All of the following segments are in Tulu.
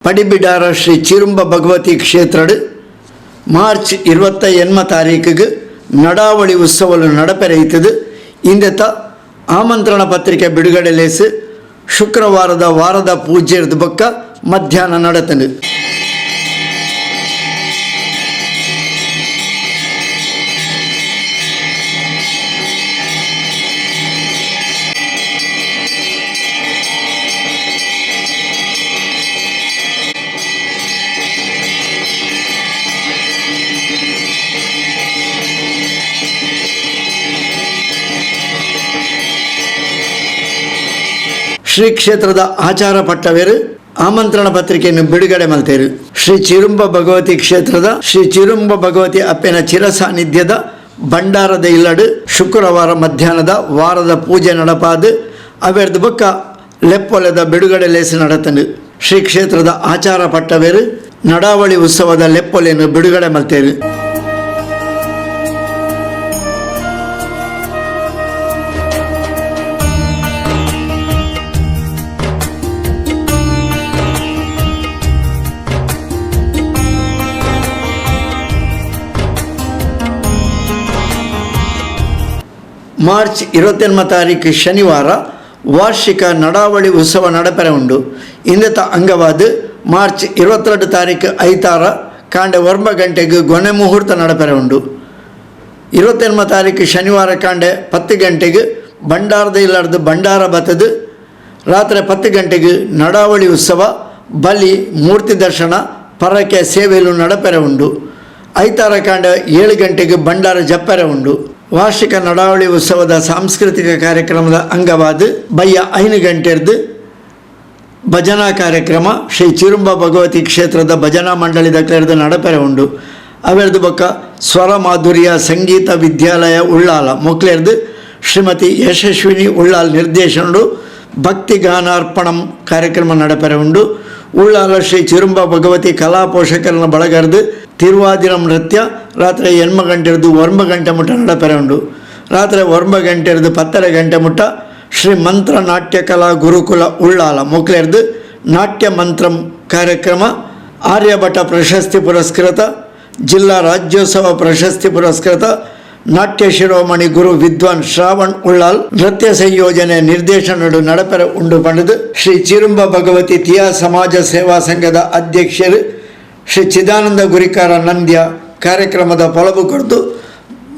Padibidar Shri Chirumba Bhagavathi ಕ್ಷೇತ್ರಡ್ March 28 ತಾರೀಕಿಗೆ ನಡಾವಳಿ ಉತ್ಸವಲು ನಡಪೆರೆಯಿತದು. ಇಂದೆತ ಆಮಂತ್ರಣ ಪತ್ರಿಕೆ ಬಿಡುಗಡೆ ಲೇಸು ಶುಕ್ರವಾರದ ವಾರದ ಪೂಜೆರ್ದು ಬೊಕ್ಕ ಮಧ್ಯಾಹ್ನ ನಡತನು. ಶ್ರೀ ಕ್ಷೇತ್ರದ ಆಚಾರ ಪಟ್ಟವೇರು ಆಮಂತ್ರಣ ಪತ್ರಿಕೆಯನ್ನು ಬಿಡುಗಡೆ ಮಲ್ತೇರು. ಶ್ರೀ ಚಿರುಂಬ ಭಗವತಿ ಕ್ಷೇತ್ರದ ಶ್ರೀ ಚಿರುಂಬ ಭಗವತಿ ಅಪ್ಪೆನ ಚಿರ ಸಾನ್ನಿಧ್ಯದ ಭಂಡಾರದ ಇಲ್ಲಡು ಶುಕ್ರವಾರ ಮಧ್ಯಾಹ್ನದ ವಾರದ ಪೂಜೆ ನಡಪಾದು ಅವೆರ್ದು ಬೊಕ್ಕ ಲೆಪ್ಪೊಲೆದ ಬಿಡುಗಡೆ ಲೇಸು ನಡತನು. ಶ್ರೀ ಕ್ಷೇತ್ರದ ಆಚಾರ ಪಟ್ಟವೇರು ನಡಾವಳಿ ಉತ್ಸವದ ಲೆಪ್ಪೊಲೆಯನ್ನು ಬಿಡುಗಡೆ ಮಲ್ತೇರು. ಮಾರ್ಚ್ 28 ತಾರೀಕು ಶನಿವಾರ ವಾರ್ಷಿಕ ನಡಾವಳಿ ಉತ್ಸವ ನಡಪೆರೆ ಉಂಡು. ಇಂದತ ಅಂಗವಾದ ಮಾರ್ಚ್ 22 ತಾರೀಕು ಐತಾರ ಕಾಂಡೆ 9 ಗಂಟೆಗೆ ಗೊನೆ ಮುಹೂರ್ತ ನಡಪೆರೆ ಉಂಡು. 28 ತಾರೀಕು ಶನಿವಾರ ಕಾಂಡೆ 10 ಗಂಟೆಗೆ ಭಂಡಾರದ ಇಲ್ಲಾರ್ದು ಭಂಡಾರ ಬತ್ತದು ರಾತ್ರಿ 10 ಗಂಟೆಗೆ ನಡಾವಳಿ ಉತ್ಸವ ಬಲಿ ಮೂರ್ತಿ ದರ್ಶನ ಪರಕೆ ಸೇವೆಯಲು ನಡಪೆರೆ ಉಂಡು. ಐತಾರ ಕಾಂಡೆ 7 ಗಂಟೆಗೆ ಭಂಡಾರ ಜಪ್ಪೆರೆ ಉಂಡು. ವಾರ್ಷಿಕ ನಡಾವಳಿ ಉತ್ಸವದ ಸಾಂಸ್ಕೃತಿಕ ಕಾರ್ಯಕ್ರಮದ ಅಂಗವಾದ ಬಯ್ಯ 5 ಗಂಟೆರ್ದು ಭಜನಾ ಕಾರ್ಯಕ್ರಮ ಶ್ರೀ ಚಿರುಂಬ ಭಗವತಿ ಕ್ಷೇತ್ರದ ಭಜನಾ ಮಂಡಳಿದ ಕ್ಲೇರ್ದು ನಡಪೆರೆ ಉಂಡು. ಅವೆರ್ದು ಬೊಕ್ಕ ಸ್ವರ ಮಾಧುರ್ಯ ಸಂಗೀತ ವಿದ್ಯಾಲಯ ಉಳ್ಳಾಲ ಮೊಕ್ಲೇರ್ದು ಶ್ರೀಮತಿ ಯಶಸ್ವಿನಿ ಉಳ್ಳಾಲ್ ನಿರ್ದೇಶನರು ಭಕ್ತಿ ಗಾನಾರ್ಪಣಂ ಕಾರ್ಯಕ್ರಮ ನಡಪೆರೆ ಉಂಡು. ಉಳ್ಳಾಲ ಶ್ರೀ ಚಿರುಂಬ ಭಗವತಿ ಕಲಾ ಪೋಷಕರನ್ನ ಬಳಗರ್ದು ತಿರುವಾದಿರಂ ನೃತ್ಯ ರಾತ್ರಿ 8 ಗಂಟೆರ್ದು 9 ಗಂಟೆ ಮುಟ್ಟ ನಡಪೆರೆ ಉಂಡು. ರಾತ್ರಿ 9 ಗಂಟೆರ್ದು 10:30 ಗಂಟೆ ಮುಟ್ಟ ಶ್ರೀ ಮಂತ್ರ ನಾಟ್ಯ ಕಲಾ ಗುರುಕುಲ ಉಳ್ಳಾಲ ಮೊಕ್ಲೇರ್ದು ನಾಟ್ಯ ಮಂತ್ರಂ ಕಾರ್ಯಕ್ರಮ ಆರ್ಯಭಟ ಪ್ರಶಸ್ತಿ ಪುರಸ್ಕೃತ ಜಿಲ್ಲಾ ರಾಜ್ಯೋತ್ಸವ ಪ್ರಶಸ್ತಿ ಪುರಸ್ಕೃತ ನಾಟ್ಯ ಶಿರೋಮಣಿ ಗುರು ವಿದ್ವಾನ್ ಶ್ರಾವಣ್ ಉಳ್ಳಾಲ್ ನೃತ್ಯ ಸಂಯೋಜನೆ ನಿರ್ದೇಶನಡು ನಡಪೆರೆ ಉಂಡು ಪಂಡದು ಶ್ರೀ ಚಿರುಂಬ ಭಗವತಿ ತಿಯಾ ಸಮಾಜ ಸೇವಾ ಸಂಘದ ಅಧ್ಯಕ್ಷರು ಶ್ರೀ ಚಿದಾನಂದ ಗುರಿಕಾರ ನಂದ್ಯ ಕಾರ್ಯಕ್ರಮದ ಪೊಲಬು ಕೊಡ್ತು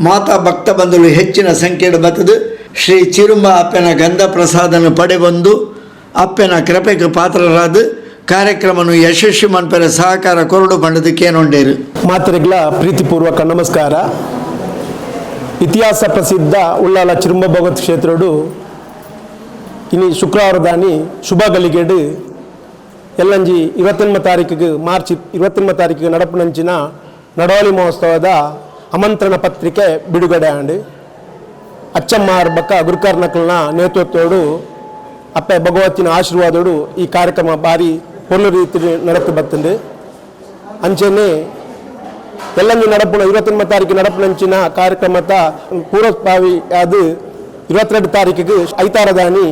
ಮಾತಾ ಭಕ್ತ ಬಂಧುಗಳು ಹೆಚ್ಚಿನ ಸಂಖ್ಯೆಯಲ್ಲಿ ಬತ್ತದು ಶ್ರೀ ಚಿರುಂಬ ಅಪ್ಪನ ಗಂಧ ಪ್ರಸಾದನ ಪಡೆಬಂದು ಅಪ್ಪನ ಕೃಪೆಗೆ ಪಾತ್ರರಾದ ಕಾರ್ಯಕ್ರಮನು ಯಶಸ್ವಿ ಮನ್ಪೆರೆ ಸಹಕಾರ ಕೊರಡು ಪಂಡದು ಕೇನೊಂಡೇರು. ಮಾತರಿಗಳ ಪ್ರೀತಿಪೂರ್ವಕ ನಮಸ್ಕಾರ. ಇತಿಹಾಸ ಪ್ರಸಿದ್ಧ ಉಳ್ಳಾಲ ಚಿರುಂಬ ಭಗವತ್ ಕ್ಷೇತ್ರಡು ಇನಿ ಶುಕ್ರವಾರದಾನಿ ಶುಭ ಗಳಿಗೆಡು ಎಲ್ಲಂಜಿ 28 ತಾರೀಕಿಗೆ ಮಾರ್ಚ್ 28 ತಾರೀಕಿಗೆ ನಡಪುನಂಚಿನ ನಡವಳಿ ಮಹೋತ್ಸವದ ಆಮಂತ್ರಣ ಪತ್ರಿಕೆ ಬಿಡುಗಡೆ ಆಂಡ್ ಅಚ್ಚಮ್ಮಾರ್ ಬಕ್ಕ ಗುರುಕರ್ನಕಲ್ನ ನೇತೃತ್ವಡು ಅಪ್ಪೆ ಭಗವತಿನ ಆಶೀರ್ವಾದೋಡು ಈ ಕಾರ್ಯಕ್ರಮ ಭಾರಿ ಪೊರ್ಲು ರೀತಿ ನಡತು ಬತ್ತುಂಡು. ಅಂಚೆನೆ ಎಲ್ಲಂಜಿ ನಡಪುನ 28 ತಾರೀಕು ನಡಪುನಂಚಿನ ಕಾರ್ಯಕ್ರಮದ ಪೂರ್ವಭಾವಿ ಅದು 22 ತಾರೀಕಿಗೆ ಐತಾರದಾನಿ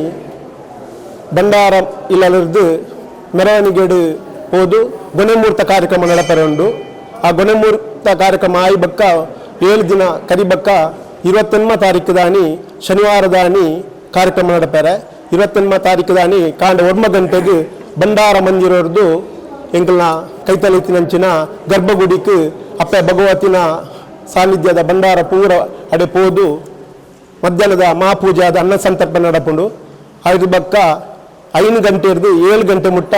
ಭಂಡಾರ ಇಲ್ಲಲಿರ್ದು ಮೆರವಣಿಗೆಡು ಹೋದು ಗೊನೆಮೂರ್ತ ಕಾರ್ಯಕ್ರಮ ನಡಪರೆ ಉಂಡು. ಆ ಗೊನೆಮೂರ್ತ ಕಾರ್ಯಕ್ರಮ ಆಯಿ ಬಕ್ಕ 7 ದಿನ ಕರಿಬಕ್ಕ 28 ತಾರೀಕು ದಾನಿ ಶನಿವಾರದಾನಿ ಕಾರ್ಯಕ್ರಮ ನಡಪರೆ. 28 ತಾರೀಕು ದಾನಿ ಕಾಂಡ 9 ಗಂಟೆಗೆ ಭಂಡಾರ ಮಂದಿರದ್ದು ಎಂಕಲ್ನ ಕೈತಲಿತಿನಂಚಿನ ಗರ್ಭಗುಡಿக்கு ಅಪ್ಪೆ ಭಗವತಿನ ಸಾನ್ನಿಧ್ಯದ ಭಂಡಾರ ಪೂರ ಅಡೆ ಪೋದು ಮಧ್ಯಾಹ್ನದ ಮಹಾಪೂಜಾದ ಅನ್ನ ಸಂತರ್ಪಣೆ ನಡಪುಂಡು. ಐದು ಬಕ್ಕ 5 ಗಂಟೆ ಇರ್ದು 7 ಗಂಟೆ ಮುಟ್ಟ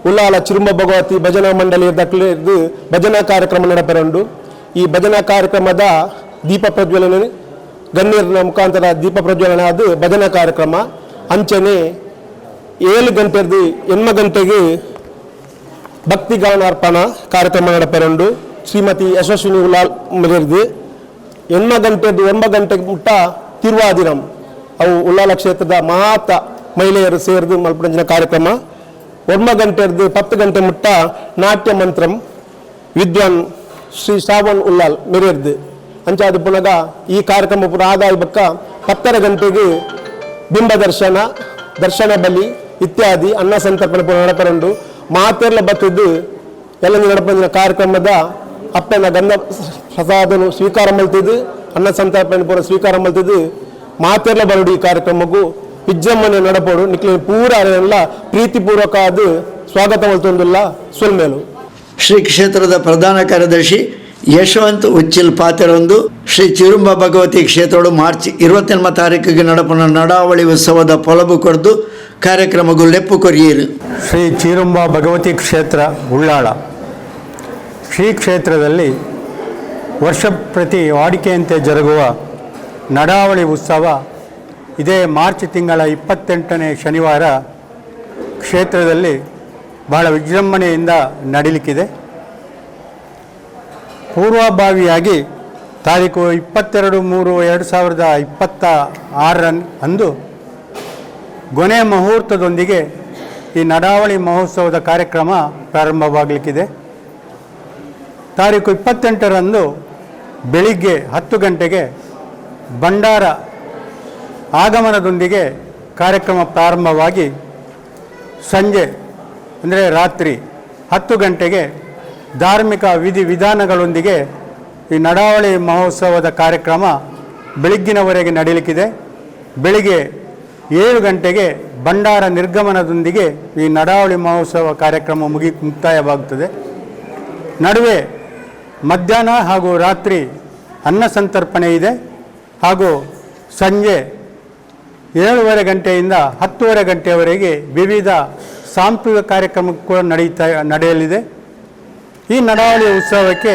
ಉಳ್ಳಾಲ ಚಿರುಂಬ ಭಗವತಿ ಭಜನಾ ಮಂಡಳಿ ಇರ್ದು ಭಜನಾ ಕಾರ್ಯಕ್ರಮ ನಡಪೆರುಂಡು. ಈ ಭಜನಾ ಕಾರ್ಯಕ್ರಮದ ದೀಪ ಪ್ರಜ್ವಲನೆ ಗಣ್ಯರ ಮುಖಾಂತರ ದೀಪ ಪ್ರಜ್ವಲನೆ ಅದು ಭಜನಾ ಕಾರ್ಯಕ್ರಮ. ಅಂಚನೆ 7 ಗಂಟೆ ಇರ್ದು 8 ಗಂಟೆಗೆ ಭಕ್ತಿಗಾನಾರ್ಪಣ ಕಾರ್ಯಕ್ರಮ ನಡಪೆರುಂಡು. ಶ್ರೀಮತಿ ಯಶಸ್ವಿನಿ ಉಳ್ಳಾಲ್ ಮಿರ್ದು 8 ಗಂಟೆದು 9 ಗಂಟೆಗೆ ಮುಟ್ಟ ತಿರುವಾದಿರಂ ಅವು ಉಳ್ಳಾಲ ಕ್ಷೇತ್ರದ ಮಾತ ಮಹಿಳೆಯರು ಸೇರಿದು ಮಲ್ಪುನಂಚಿನ ಕಾರ್ಯಕ್ರಮ. 9 ಗಂಟೆರ್ದು 10 ಗಂಟೆ ಮುಟ್ಟ ನಾಟ್ಯ ಮಂತ್ರಂ ವಿದ್ವಾನ್ ಶ್ರೀ ಶ್ರಾವಣ್ ಉಳ್ಳಾಲ್ ಮೆರೆರ್ದು ಅಂಚಾದ ಪುನಗ ಈ ಕಾರ್ಯಕ್ರಮ ಪೂರ ಆದಾಯ ಬಕ್ಕ 10:30 ಗಂಟೆಗೆ ಬಿಂಬ ದರ್ಶನ, ದರ್ಶನ ಬಲಿ ಇತ್ಯಾದಿ ಅನ್ನ ಸಂತರ್ಪಣೆ ಪೂರ ನಡಪರುಂಡು. ಮಾತೆರ್ಲ ಬತ್ತಿದ್ದು ಎಲ್ಲಂಜಿ ನಡಪಂಜಿನ ಕಾರ್ಯಕ್ರಮದ ಅಪ್ಪನ ಗಂಧ ಪ್ರಸಾದನು ಸ್ವೀಕಾರ ಮಲ್ತಿದ್ದು, ಅನ್ನ ಸಂತರ್ಪಣೆ ಪೂರ ಸ್ವೀಕಾರ ಮಲ್ತಿದ್ದು ಮಾತೆರ್ಲ ಬರಡು. ಈ ಕಾರ್ಯಕ್ರಮಕ್ಕೂ ವಿಜೃಂಭಣೆ ನಡಪೋಡು. ನಿಕ್ಲೆ ಪೂರ ಎಲ್ಲ ಪ್ರೀತಿಪೂರ್ವಕ ಅದು ಸ್ವಾಗತ ಮಲ್ತೊಂದುಲ್ಲ. ಸೊಲ್ಮೇಲು. ಶ್ರೀ ಕ್ಷೇತ್ರದ ಪ್ರಧಾನ ಕಾರ್ಯದರ್ಶಿ ಯಶವಂತ್ ಉಚ್ಚಿಲ್ ಪಾತೆರೊಂದು ಶ್ರೀ ಚಿರುಂಬ ಭಗವತಿ ಕ್ಷೇತ್ರಡು ಮಾರ್ಚ್ 28 ತಾರೀಕಿಗೆ ನಡಪುನ ನಡಾವಳಿ ಉತ್ಸವದ ಪೊಲಬು ಕೊರ್ದು ಕಾರ್ಯಕ್ರಮಗೂ ಲೆಪ್ಪು ಕೊರಿಯೇರು. ಶ್ರೀ ಚೀರುಂಬ ಭಗವತಿ ಕ್ಷೇತ್ರ ಉಳ್ಳಾಳ. ಶ್ರೀ ಕ್ಷೇತ್ರದಲ್ಲಿ ವರ್ಷ ಪ್ರತಿ ವಾಡಿಕೆಯಂತೆ ಜರುಗುವ ನಡಾವಳಿ ಉತ್ಸವ ಇದೇ ಮಾರ್ಚ್ ತಿಂಗಳ 28ನೇ ಶನಿವಾರ ಕ್ಷೇತ್ರದಲ್ಲಿ ಬಹಳ ವಿಜೃಂಭಣೆಯಿಂದ ನಡೀಲಿಕ್ಕಿದೆ. ಪೂರ್ವಭಾವಿಯಾಗಿ ತಾರೀಕು 22-3-2026ರ ಅಂದು ಗೊನೆ ಮುಹೂರ್ತದೊಂದಿಗೆ ಈ ನಡಾವಳಿ ಮಹೋತ್ಸವದ ಕಾರ್ಯಕ್ರಮ ಪ್ರಾರಂಭವಾಗಲಿಕ್ಕಿದೆ. ತಾರೀಕು 28ರಂದು ಬೆಳಿಗ್ಗೆ 10 ಗಂಟೆಗೆ ಭಂಡಾರ ಆಗಮನದೊಂದಿಗೆ ಕಾರ್ಯಕ್ರಮ ಪ್ರಾರಂಭವಾಗಿ, ಸಂಜೆ ಅಂದರೆ ರಾತ್ರಿ 10 ಗಂಟೆಗೆ ಧಾರ್ಮಿಕ ವಿಧಿ ವಿಧಾನಗಳೊಂದಿಗೆ ಈ ನಡಾವಳಿ ಮಹೋತ್ಸವದ ಕಾರ್ಯಕ್ರಮ ಬೆಳಗ್ಗಿನವರೆಗೆ ನಡೆಯಲಿಕ್ಕಿದೆ. ಬೆಳಿಗ್ಗೆ 7 ಗಂಟೆಗೆ ಭಂಡಾರ ನಿರ್ಗಮನದೊಂದಿಗೆ ಈ ನಡಾವಳಿ ಮಹೋತ್ಸವ ಕಾರ್ಯಕ್ರಮ ಮುಕ್ತಾಯವಾಗುತ್ತದೆ. ನಡುವೆ ಮಧ್ಯಾಹ್ನ ಹಾಗೂ ರಾತ್ರಿ ಅನ್ನ ಸಂತರ್ಪಣೆ ಇದೆ ಹಾಗೂ ಸಂಜೆ 7:30 ಗಂಟೆಯಿಂದ 10:30 ಗಂಟೆಯವರೆಗೆ ವಿವಿಧ ಸಾಂಸ್ಕೃತಿಕ ಕಾರ್ಯಕ್ರಮ ಕೂಡ ನಡೆಯಲಿದೆ. ಈ ನಡಾವಳಿ ಉತ್ಸವಕ್ಕೆ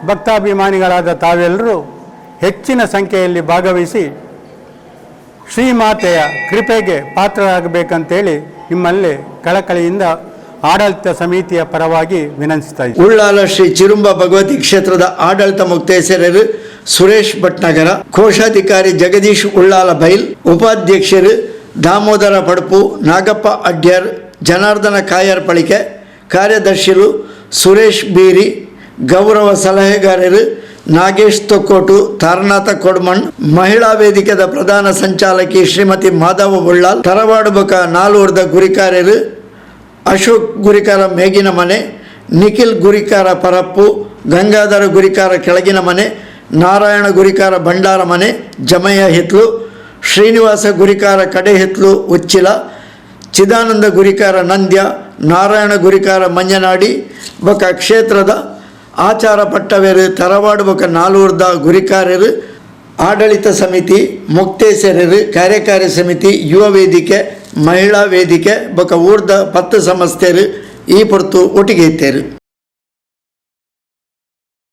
ಭಕ್ತಾಭಿಮಾನಿಗಳಾದ ತಾವೆಲ್ಲರೂ ಹೆಚ್ಚಿನ ಸಂಖ್ಯೆಯಲ್ಲಿ ಭಾಗವಹಿಸಿ ಶ್ರೀಮಾತೆಯ ಕೃಪೆಗೆ ಪಾತ್ರರಾಗಬೇಕಂತೇಳಿ ನಿಮ್ಮಲ್ಲಿ ಕಳಕಳಿಯಿಂದ ಆಡಳಿತ ಸಮಿತಿಯ ಪರವಾಗಿ ವಿನಂತಿಸ್ತಾ ಇದ್ದೀನಿ. ಉಳ್ಳಾಲ ಶ್ರೀ ಚಿರುಂಬ ಭಗವತಿ ಕ್ಷೇತ್ರದ ಆಡಳಿತ ಮುಕ್ತೇಸರರು ಸುರೇಶ್ ಭಟ್ನಗರ, ಕೋಶಾಧಿಕಾರಿ ಜಗದೀಶ್ ಉಳ್ಳಾಲ ಬೈಲ್, ಉಪಾಧ್ಯಕ್ಷರು ದಾಮೋದರ ಪಡ್ಪು, ನಾಗಪ್ಪ ಅಡ್ಯರ್, ಜನಾರ್ದನ ಕಾಯರ್ ಪಳಿಕೆ, ಕಾರ್ಯದರ್ಶಿರು ಸುರೇಶ್ ಬೀರಿ, ಗೌರವ ಸಲಹೆಗಾರರು ನಾಗೇಶ್ ತೊಕ್ಕೋಟು, ತಾರನಾಥ ಕೊಡ್ಮಣ್, ಮಹಿಳಾ ವೇದಿಕೆದ ಪ್ರಧಾನ ಸಂಚಾಲಕಿ ಶ್ರೀಮತಿ ಮಾಧವ ಉಳ್ಳಾಲ್, ತರವಾಡು ಬೊಕ ನಾಲೂರ್ದ ಗುರಿಕಾರ್ಯರು ಅಶೋಕ್ ಗುರಿಕಾರ ಮೇಗಿನ ಮನೆ, ನಿಖಿಲ್ ಗುರಿಕಾರ ಪರಪ್ಪು, ಗಂಗಾಧರ ಗುರಿಕಾರ ಕೆಳಗಿನ ಮನೆ, ನಾರಾಯಣ ಗುರಿಕಾರ ಭಂಡಾರ ಮನೆ, ಜಮಯ್ಯ ಹಿತ್ಲು, ಶ್ರೀನಿವಾಸ ಗುರಿಕಾರ ಕಡೆ ಹಿತ್ಲು ಉಚ್ಚಿಲ, ಚಿದಾನಂದ ಗುರಿಕಾರ ನಂದ್ಯ, ನಾರಾಯಣ ಗುರಿಕಾರ ಮಂಜನಾಡಿ ಬೊಕ ಕ್ಷೇತ್ರದ ಆಚಾರ ಪಟ್ಟವೇರು, ತರವಾಡು ಬೊಕ ನಾಲೂರ್ದ ಗುರಿಕಾರರು, ಆಡಳಿತ ಸಮಿತಿ ಮುಕ್ತೇಸರರು, ಕಾರ್ಯಕಾರಿ ಸಮಿತಿ, ಯುವ ವೇದಿಕೆ, ಮಹಿಳಾ ವೇದಿಕೆ ಬೊಕ ಊರ್ದ 10 ಸಂಸ್ಥೆರು ಈ ಪೊರ್ತು ಒಟ್ಟಿಗೆ ಇತ್ತೇರು.